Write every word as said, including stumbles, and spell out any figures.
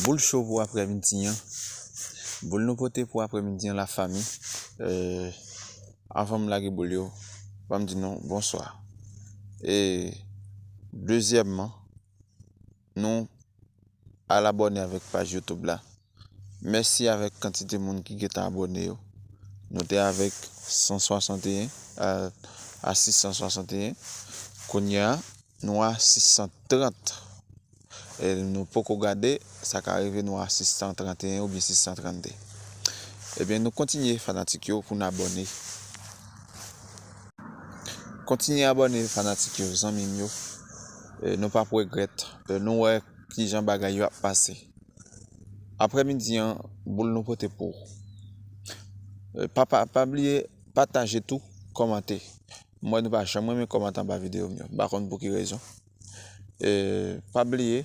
Boul cho pou aprèmidi an. Boul nou pote pou aprèmidi an, lafanmi. Eh, avan m lage boul yo, ban m di nou bonswa. E dezyèmman, nou al abòne avèk paj YouTube la. Mèsi avèk kantite moun ki gentan abòne yo. Nou te avèk san swasanteyen a, a sis san swasanteyen. Kounye a, nou a sis san trant. E nou poko gade, sa ka rive nou a sis san tranteyen oubyen sis san trannde. Ebyen, nou kontinye fanatik yo pou n abòne. Kontinye abòne fanatik yo, zanmi m yo. E nou p ap regrèt. E nou wè kijan bagay yo ap pase. Aprèmidi an, boul nou pote pou ou. E pa, pa, pa bliye pataje tou, kòmante. M wè nou pa janm renmen kòmante anba videyo m yo. M pa konn pou ki rezon. E pa bliye